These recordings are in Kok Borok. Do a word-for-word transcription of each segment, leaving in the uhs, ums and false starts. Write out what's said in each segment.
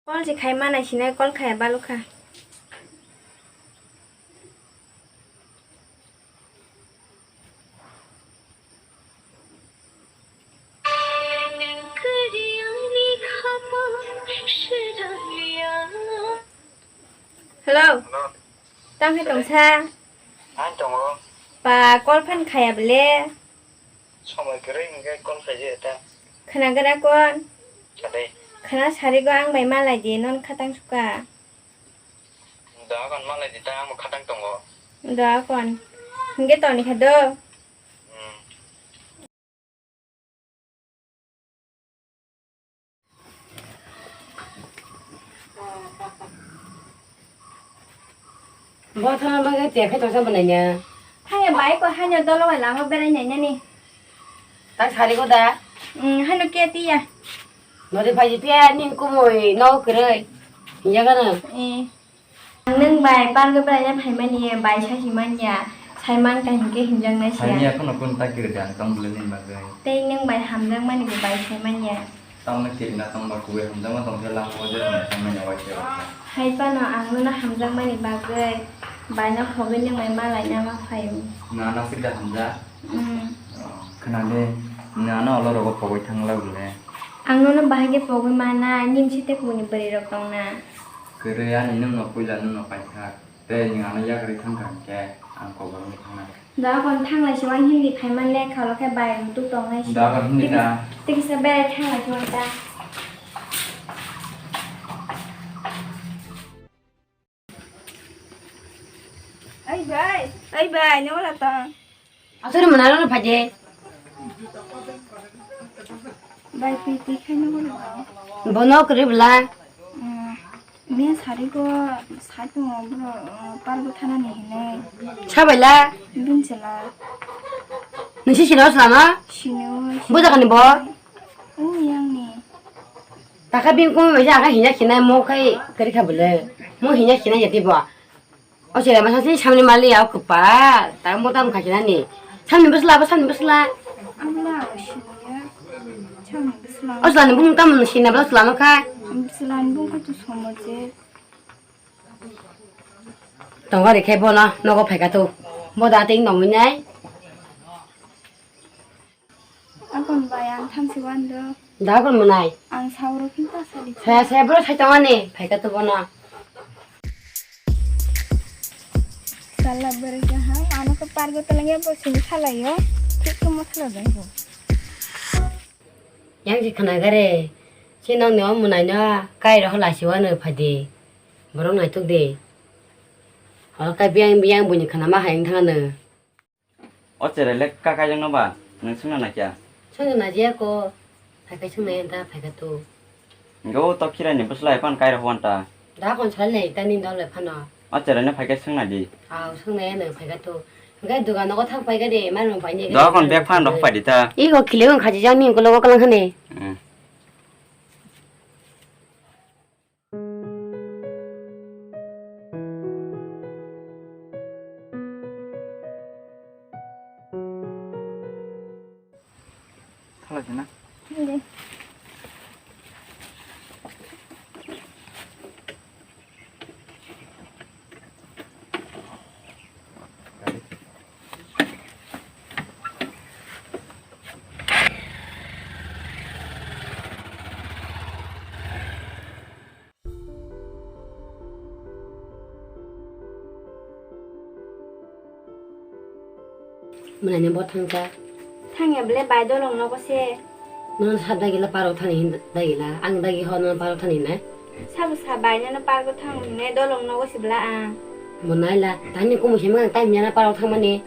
Call se khai ma nai sinai, call khaya balukha. Hello. Hello. Tamo khe tongsa? Ang tongo. Pa call phan khaya bele. Somoi kwrwi hwnkhe call khaijak ta. Khwnagra kon? Sadai. Khwna sarigo ang bai malai di, non khatang suka. Da kon malai di ta, ang bo khatang tongo. Da kon. Hwnkhe toni kha do. Hmm. Bo thana bagwi tiya khe tongsa bwnaina. Haya bai ko hanya dolo bai lama berai nai nani. Tak sari ko da? Hmm, hano kia tiya. Nori phaji tiya ning kumui no kwrwi. Hinjaga na. Eh. Ang nwng bai park o belaina phaimani, bai sachi manya, saiman kaham khe hinjaknai siya. Phaini ya, kheno kun ta kiri dan tong bwlwini bagwi. Tei nwng bai hamjakmani bo bai saimanya. Tamno kirina tongba kubui hamjakma tongkhe lama o je tongthangmani waisa waisa. Hai phano ang nono hamjakmani bagwi baino phogwi nwng bai malaina ma phaio. Na nasik da hamjak? Mm. Oh, khwnadi, nano olo rogo pogwi thangla bwle. Ang nono bahai khe pogwi mana, ning si tei kubuni bwrwi rok tongna. Kwrwi ani nwngno puila nwngno paithak. Tei nwng ano yakarwi thangkha hinkhe ang kobor wngwi thangnai. Da kon thanglai se uang hindi phaiman le khalo khe bai rok tuk tongnai se. Da kon hindi ta. Tei kisa berai thanglai se uang ta. Ai bai, ai bai, ni wala tong. Asuri mana lo phaje. Bai pi pi khai ni wala tong. Bono kri bla. Hmm, ni sari ko sai tong bro, eh, par ko thana ni hine. Sabaila. Bin chela. Nisi sino selama? Sino. Buja kani bo? Oh, yang ni. Taka bini kumi bai ja aga hinya khinai mo khai kari kha bwle. Mo hinya khinai yati bo. O chwrai masa sini samni mali ya kwpa. Ta mo tam kha khinani. Samni bwsla bo samni bwsla. Ang la sini ya. Samni bwsla. O chwla ni bung tam sini bwsla no kha. Bwsla ni bung kha tu somo je. Tongari khe bono nogo phaika tu. Bo da ting nongwi nai. Akon bai ang thamsi wando. Da kon mwnai. Ang sauro khin ta sali. Saya saya bro sai tongani phaika tu bono. Sala bere ke hai ano ke pargo telenge bo sini salayo. Thik to masala dai bo. Yang si khana gare. Si nang ne mwnai na kai ro la si wano phadi. Borok naituk de. Holo kai biyang biyang buni khana ma hayang thangano. O chwrai le kaka jangno ba, nwng swngna naikha? Swngna naiya ko, phaikhe swngna ya da phaikhe tu. Hwnkhe o tok khirai ni bwsla hai phano kairok wan ta. Da kon salai nai ta ni dol bai phano. O chwrai no phaikhe swngna di. Aw, swngna ya no phaikhe tu. Hwnkhe dugan nogo thang phaikhe de, mani rok pai ni. Da kon bag phan rok pai di ta. Iko khile wng khaji jang ni ukulok o kalang khani. Hmm. Thala jana. Hindi. Mwnani bo thangkha. Thangya bwle bai dolong nogo se. Nono sa dagila parok thani hin dagila. Ang dagi ho nono parok thani hinai. Sabo sa bai nono parok thang hinai dolong nogo se bwla ang. Bo naila. Tani kumu se mang tai miya na parok thangmani.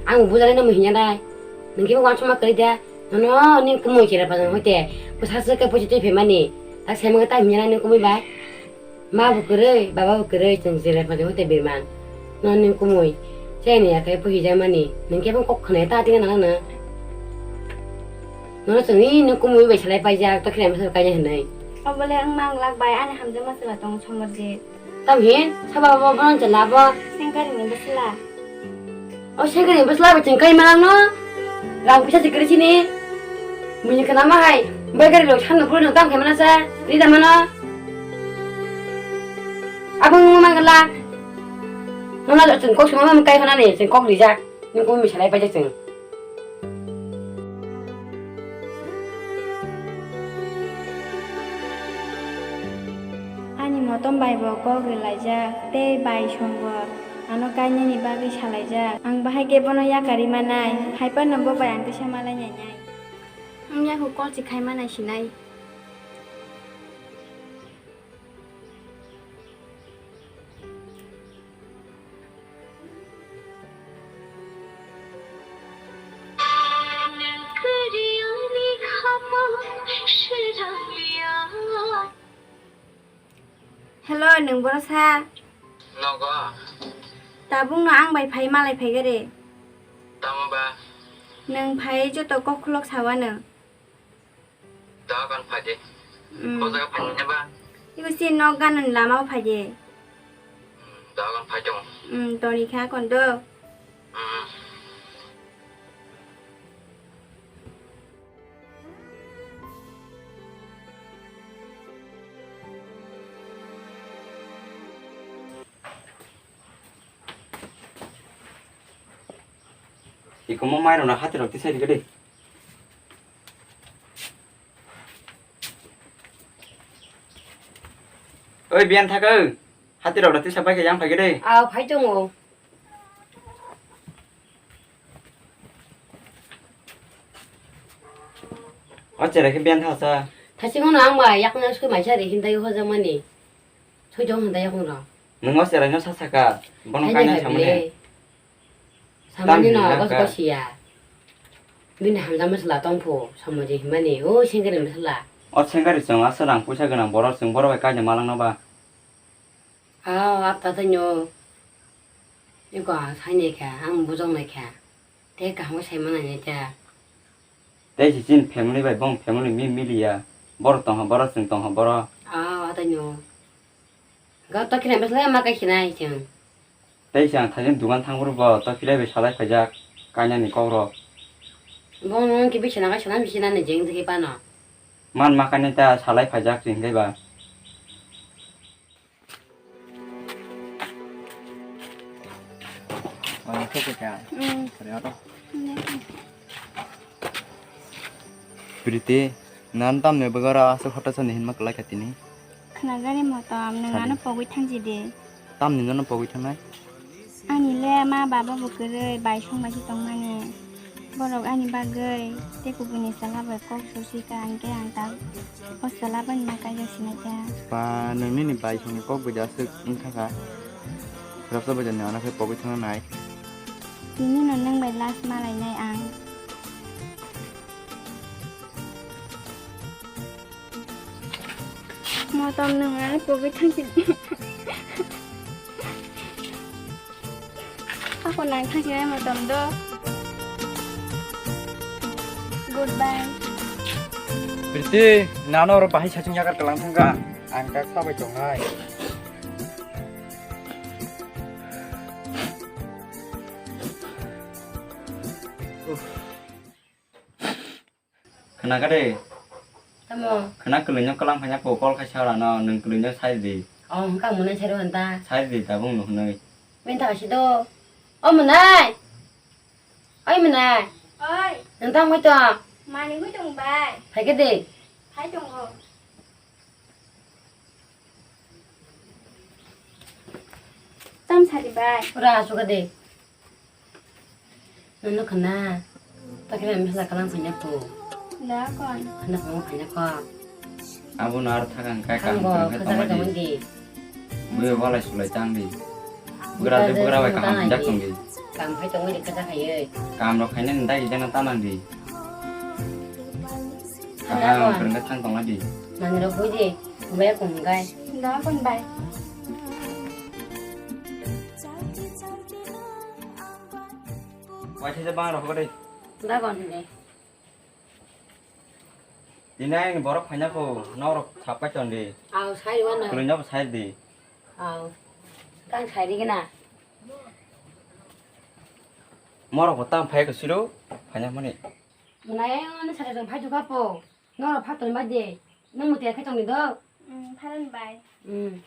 Ang bo bujalai no muhinya dai. Nungki bo wansukma kwrwi da. Nono ni kumu chira pa jang hoite. Bo sa se ka pochi twi phaimani. Tak se mang tai miya na ni kumui bai. Ma bo kwrwi, baba bo kwrwi, chwng chwrai phaidi hoite birman. Nono ni kumui. Chini yakhai phuijakmani. Nwng khe bw kok khwnai ta tingna nang nang. Nono chwngni ni kumui bai salai paijak, to khwnai masa kaijak hinwi. Obole wng mang lak bai, ani hamjakma chwla tongo Somorjit. Tam hin, sabo bo bono chwla bo. Sengkari ni bwsla. O sengkari ni bwsla bo chwng kai manang no. Rang pisa se kwrwi sini. Buini khwnama hai. Bai gari rok sanno phuru no tam khai mana sa. Rida mano. Abang mangala. Nona chwng kok sima mam kai khana ni chwng kok rijak. Nung kumi salai paijak chwng. Ani motom bai bo kok rilaijak tei bai song bo ano kainani bagwi salaijak. Ang bahai khe bono yakarwi manai. Haiphano bo bai ang kisa malai nainai. Ang yakho call se khai manai sinai. Hello, nwng boro sa? Nogo. Tabukno ang bai phai malai phai gare. Tamo ba? Nwng phai joto kok khulok sawano. Dogan phaidi. Mm. O jaga phai nini ba? Ibo si nok ganani lama o phaidi. Mm, dogan phai tongo. Mm, toni kha kondo. Mm. Ikomo mairokno hatirok tisai rikha de. Oi, biyan thak o. Hatirokno tisa pai khe yang phai khe de. Aw, phai tongo. O cherai khe biyan thak sa. Thasing hono ang bai yakno sui maisa de hindai hojakmani. Sui jong hindai yakno. Nwng o cherai no sa saka. Bono kainai samani. Tamni no gosi gosi ya. Bini hamjakma sala tongphu, somoji himani, o sengkari masala. O sengkari chwng aswk rang puisa gwnang borok, chwng borok bai kainwi malangno ba. Aw, apta tei no. Eko ang sainai kha, ang bujoknai kha. Tei kaham khe sai manai nai ta. Tei si chini family bai bong family mi miliya. Borok tongha borok, chwng tongha borok. Aw, atai no. Ga to khinai bwsla ma kai khinai chwng. Tei se ang thaijin dugan thang phuru bo to philai bai salai phaijak kainani kokrok. Bo nwng kibi sana kai sana bisi nani jeng jegi pano. Man ma kainai ta salai phaijak chwng khe ba. Priti, nan tamni bagara aswk hota sani hinma kwlai kha tini? Khwnajani motom, nwng ano pogwi thangsi di. Tamni nono pogwi thangnai? Ani le ma baba bo kwrwi, bai song bai se tongmani. Borok ani bagwi tei kubuni chwla bai kok sosi kha, hinkhe ang ta o chwla bai ma kaijak sinai kha. Ba, nwng nini bai songni kok bai da aswk wng kha kha. Rabsa bai da nwng ano khe pogwi thangna nai. Tini no nwng bai last ma lainai ang. Motom nwng ani pogwi thangsi. Ako nang thangsi nai motom do. Goodbye. Priti, nano oro bahai sachung yagar kalang thangka. Ang kak sabai tongnai. Khwnakha de? Tamo? Khwna kwlwino kwlang phanya po call khai sa rano, nwng kwlwino sai di. Oh, hwnkha mwnai sai rw hwn ta. Sai di tabuk no hwnwi. Bini thaka si do. O mwnai. Oi mwnai. Oi. Nwng tamo to? Mani gwi tong bai. Phai khe de. Phai tongo. Tam sari bai. Ura asuka de. Nono khna. Takhe mesa kalang phanya po. Da kon. Khna phanya ko. Abo no ar thakang kai kam khajak tong di. Buyo balai sulai tang di. Bugra de bugra bai kaham jak tong di. Kam phai tong di khajak hai. Kam rok khaina dai jana tanang di. Aha, kwrwngkhe thang tongna di. Manwi rok bui di, baya kung gai. Da kon bai. Waithe je bang rok dei. Da kon de. Tini aini borok phaina kho, norok sapai ton di. Aw, sai wana. Kwlwino bo sai di. Aw. Kang sai di gina. Morok bo tam phai ko siro, phaina mani. Mwnai, ano saka jong phai jukha po. Norok phaton bai de. Nung muti khe tongni do. Mm, pharan bai. Mm.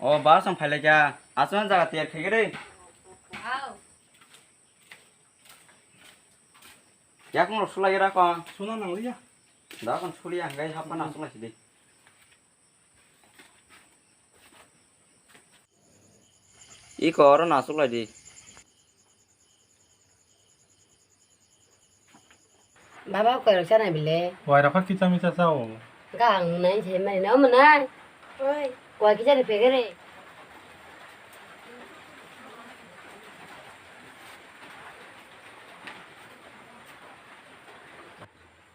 O, ba, chwng phailaikha. Aswk jaga tiyar khaikhe de. Yakung rok sulai ra kon. Suna nang liya. Da kon suliya, hwnkhe hapma na sulai sidi. Iko oro na sulai di. Baba, koi rok chana bile? Wai rok kisa misa sao. Ga ang nai se mari na mwnai. Oi. Koi kisa ni pegere.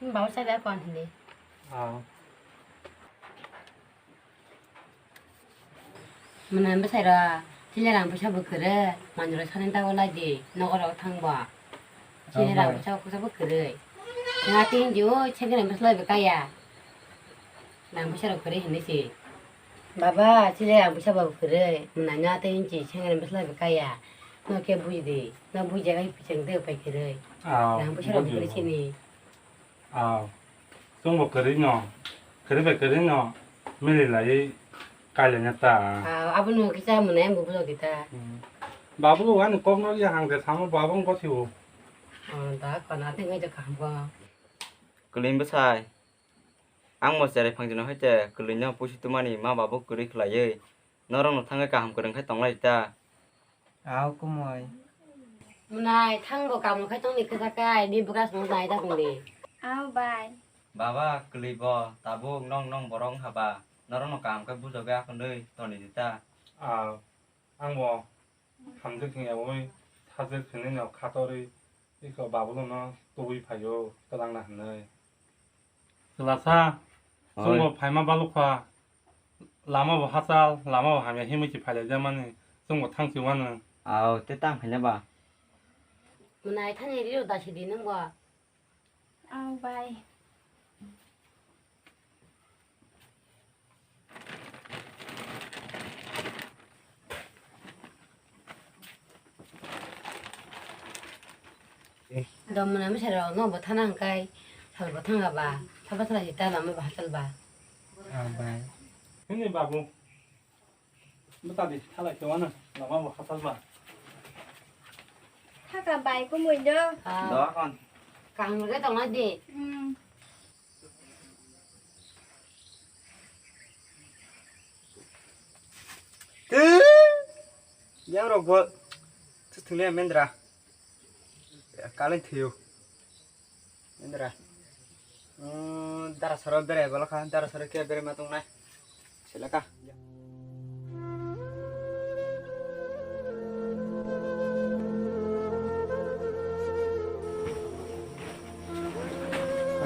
Baba sa da kon hini. Ah. Mwnai bwsai rok, chini rang puisa bo kwrwi, manwi rok sani ta o lai di, nogo rok thang bo. Chini rang puisa o kwsa bo kwrwi. Nang tini di o chengkhe rang bwsai bo kaya. Rang puisa rok kwrwi hinwi si. Baba, chini rang puisa bo kwrwi, mwnai no tini di chengkhe rang bwsai bo kaya. No khe buji di, no buji jaga phi chengde pai kwrwi. Rang puisa rok kwrwi chini. Aw, chwngbo kwrwi no, kwrwi bai kwrwi no mili laiwi kailaina ta. Aw, abono kisa mwnai ang bubulo kita. Hmm. Babulo ani kok no ya hang de samo babo wng gothiwo. Oh, da kona tei ngai de kaham bo. Kwlwi bwsai. Ang mo cherai phang jino hai te kwlwi no pusi tumani ma babu kwrwi khlaiwi. Norok no thangwi kaham kwrwng khe tonglai ta. Aw, kumui. Mwnai, thang bo kamu khai tongni kwchak kai, bini bwkha songno nai ta tongdi. Aw, bai. Baba, kwlwi bo, tabuk nong nong borok wngkha ba, norok no kaham khe bujogwi akhondwi toni di ta. Aw, ang bo hamjwk hwnyaui sajwk hwnwi no khatorwi iko babulo no tubui phaio twlangna hwnwi. Chwlasa, chwngbo phaima balukha, lama bo hachal, lama bo hamya himwi se phailai jamani, chwngbo thangsi wano. Aw, tei tang phaina ba? Mwnai thani riro dasi di nwng bo. Aw, bai. Dom mwnai bwsai rok no bo thana hwnkhe sal bo thanga ba, sabo thana si ta lama bo hachal ba. Ah, bai. Hini babu. Bwsa di, thalai se wano, lama bo hachal ba. Thaka bai kumui do. Ah. Do kon. Kaham khe tongna di. Hmm. Yang rok bo. Thungle mendra. Kalin thiyo. Indra. Hmm, dara soro berai bala kha, dara soro khe berai ma tongnai. Selaka.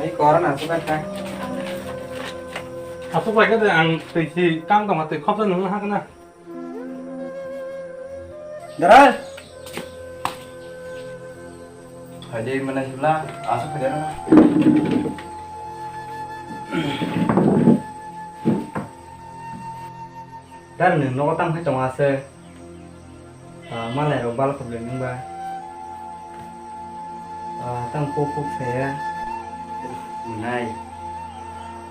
Ai, kora na, suka kha. Asuk bai khe de ang twi si kang tong ha, twi khopsa nung ha kana. Darai. Phaidi mane hibla, asuk phaidi na. Dan ni nogo tang phai tong ase. Ah, malai rok bal khublai nung ba. Ah, tang kuk kuk saya. Mwnai.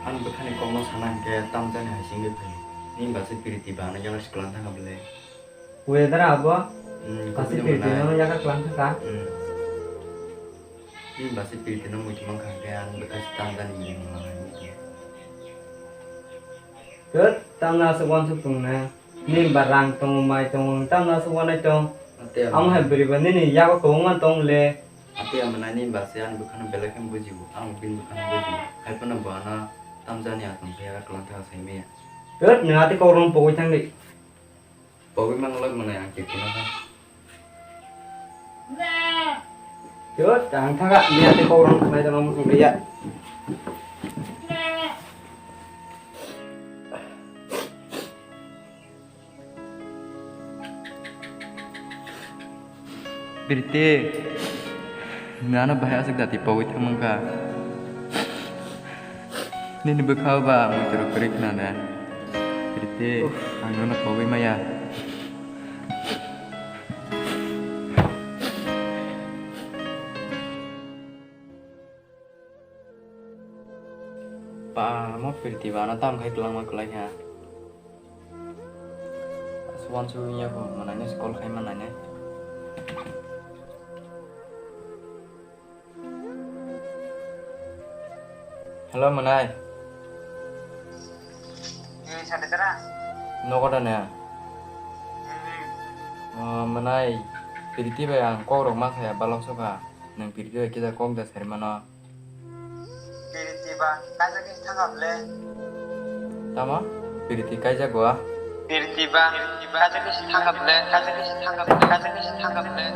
Ang bwkhani kokno sana hwnkhe tamjani hai singwi phai. Nini bwsai piriti bana yago sikla thang bwle. Weather abo. Hmm, kasi kukui piriti mwnai. No yago klang thaka. Hmm. Nini bwsai piriti no muitu mankha hwnkhe ang bwkha tamjani mwnai. Tut, tamna aswk wansuk tongnai. Nini ba rang tongo, mai tongo, tamno aswk wanai tong. Ate amo hai bwrwi ba nini yago kwbangma tong le. Ate amo nai nini ba se ani bwkhano belai khe bujigo, ang bini bwkhano bujigo. Hai phano bo ano tamjani atong khe yago kwlang thaka sai maya. Tut, nwng ate kok rwng pogwi thang di. Pogwi mang lok mwnai ang khe phano kha. Yo, tang thaga, ni ate kok rong khnai da, nang muchung ya. Birte, nana bahai aswk dati pogwi thangmang kha. Nini bwkhao ba muitu rok kwrwi khna na. Birte, ang nono pogwi maya. Ba, mo pirti ba, ano tam khai kwlangma kwlai ha. Uansuk wngya kho, mwnaino se call khai mannai. Hello, mwnai. Nogo da ne? O, mwnai, Piriti bai ang kok rok ma khaya balok sukha. Nwng Piriti bai kisa kok da sari mano. Piriti ba kaijak khe thangkha ble. Tamo? Piriti kaijak wa? Piriti ba kaijak khe thangkha ble, kaijak khe thangkha ble, kaijak khe thangkha ble.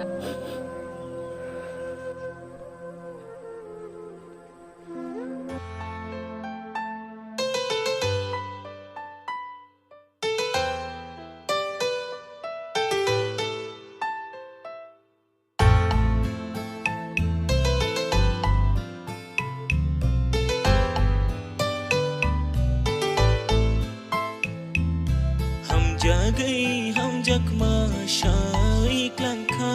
Hamjagwi hamjakma sai klangkha,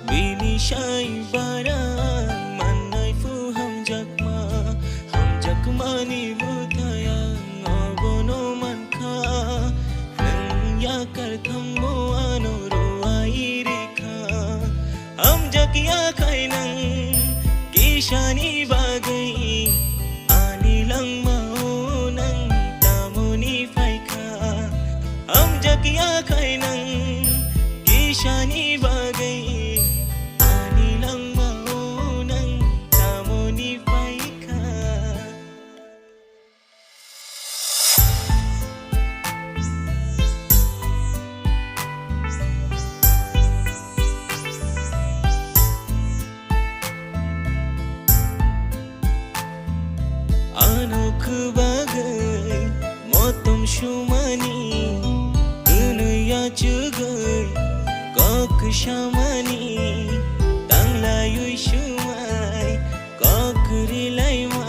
bini sai bara mannai phu hamjakma, hamjakmani mwtai ang obono mankha, nwng yakar thangmo ano rwui rikha. Hamjak ya khai nang kisani bagwi, ani langmao nang tamoni phaikha. Hamjak ya khai nang kisani bagwi, ani langmao nang tamoni phaikha. Ano kwbagwi motom sumani, kwnwi achugwi kok kwsamani, tanglaiwi sumai kok kwrwi laima,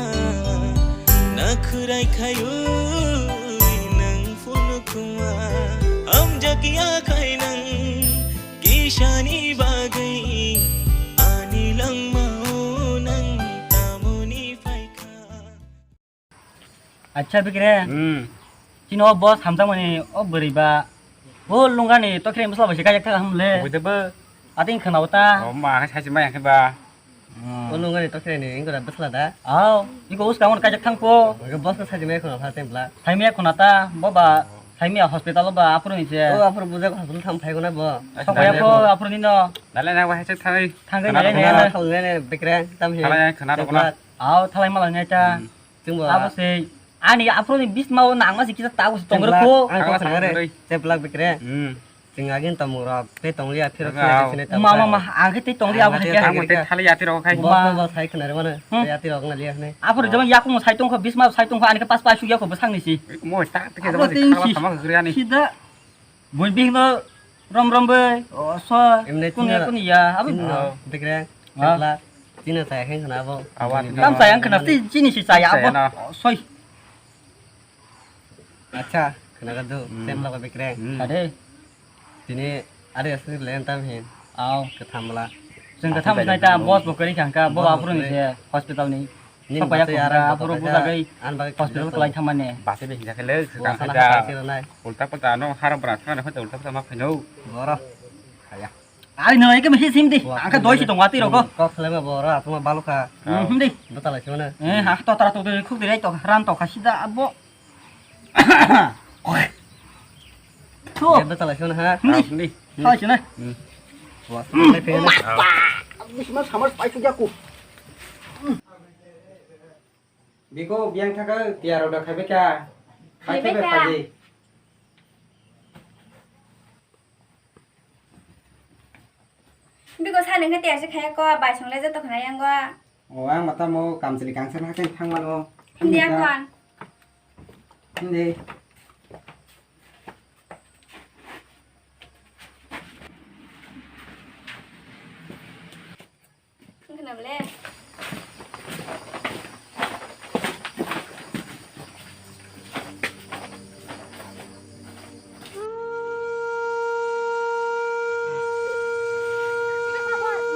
nakhwrai khaiwi nwng phunukma. Hamjak ya khai nang kisani bagwi, ani langmao nang tamoni phaikha. Acha Bikre. Hmm. Chini o boss hamjakmani o bwrwi ba. O lungani tokre bwsla bai se kajak thang hamle. Obo de bo. Ating khna uta. O ma hai sai mai ba. Hmm. O lungani tokre ni ingora bwsla da. Aw, iko uska mon kajak thang po. Oke boss no sai mai khna pha tem bla. Sai mai khna ta, bo ba, sai mai hospital ba, apro ni se. O apro bujak hospital tham phai gona bo. Sok ya po, apro ni no. Nale na ba hai sai thai. Thangai nale ne. Thalai ne Bikre tam he. Thalai khna rok na. Aw, thalai mala ne ta. Hmm. Chwngbo abo se ani aphuru ni bismao nangma se kisa tago se tongrwkho. Ang kok sana re. Teplak Bikre. Hmm. Chwng agin tamo rok tei tongliya phirok sini sini tamo. Ma ma ma ang khe tei tongliya abo hai khe. Ang tei thali yati rok khai. Bo bo sai khna re mano. Hmm. Tei yati rok na liya hne. Aphuru jemon yakung sai tongkho bismao sai tongkho ani khe pas pas sugya kho bwsang ni si. Mo ta te khe jemon khala tama khe ani. Sida. Bui bihno rom rom bai, o, so, emne kuni, chini, kuni ya, abo chini, no, Bikre, ha? Chepla, chini chaya khe khna abo. Awan. Tam chaya ang khna, ti chini si chaya abo. Chaya no. O, soi. Acha, khna ga do, hmm, chepla ba Bikre. Hmm. Ade. Tini, are asli len tam hin. Aw. Ketham bla. Jeng ketham nai ta, boss bo kari khangka, bo aphuru ni se, hospital ni. Nini sapai basai ya khumra, ara aphuru bwsai bujagwi ani bagwi hospital khumra kwlai thangmani. Basai bai hinjakhe le, bo swkang sana khaja. Hatai siro nai. Ulta pulta ano harap bra thangna hoi ulta pulta ma phaino. Boro. Haya. Ari no eke misi sim di. Bo ang khe doi si tongo atwi rogo. Kok khlai ma boro atma balu kha. Hmm, hmm di. Bwtalai sima na. Eh, ha to tara to khuk di rai to ran to kha sida abo. Thu. Ye bwtalai sima na ha. Hmm di. Ah, hmm di. Thoi sina. Hmm. Wa, thoi phe na. Bisma samar pai su jaku. Biko biang thaka tiaro da khaibe ka? Khaibe ka? Khaibe ka? Biko sa nengke tiar se khaya ko bai song le joto khna yang go. O ang mata mo kamchili kangsa na khe thang mano. Hindi akon. Hindi. Wngkha na bole?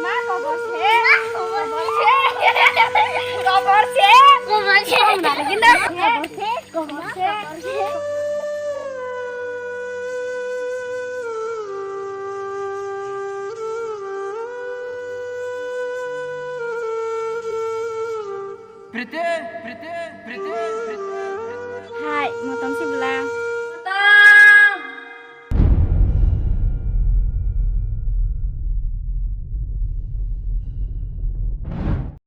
Ma, kobor se. Kobor se. Kobor se. Kobor se. Kobor se. Kobor se. Hai, motom si bwla.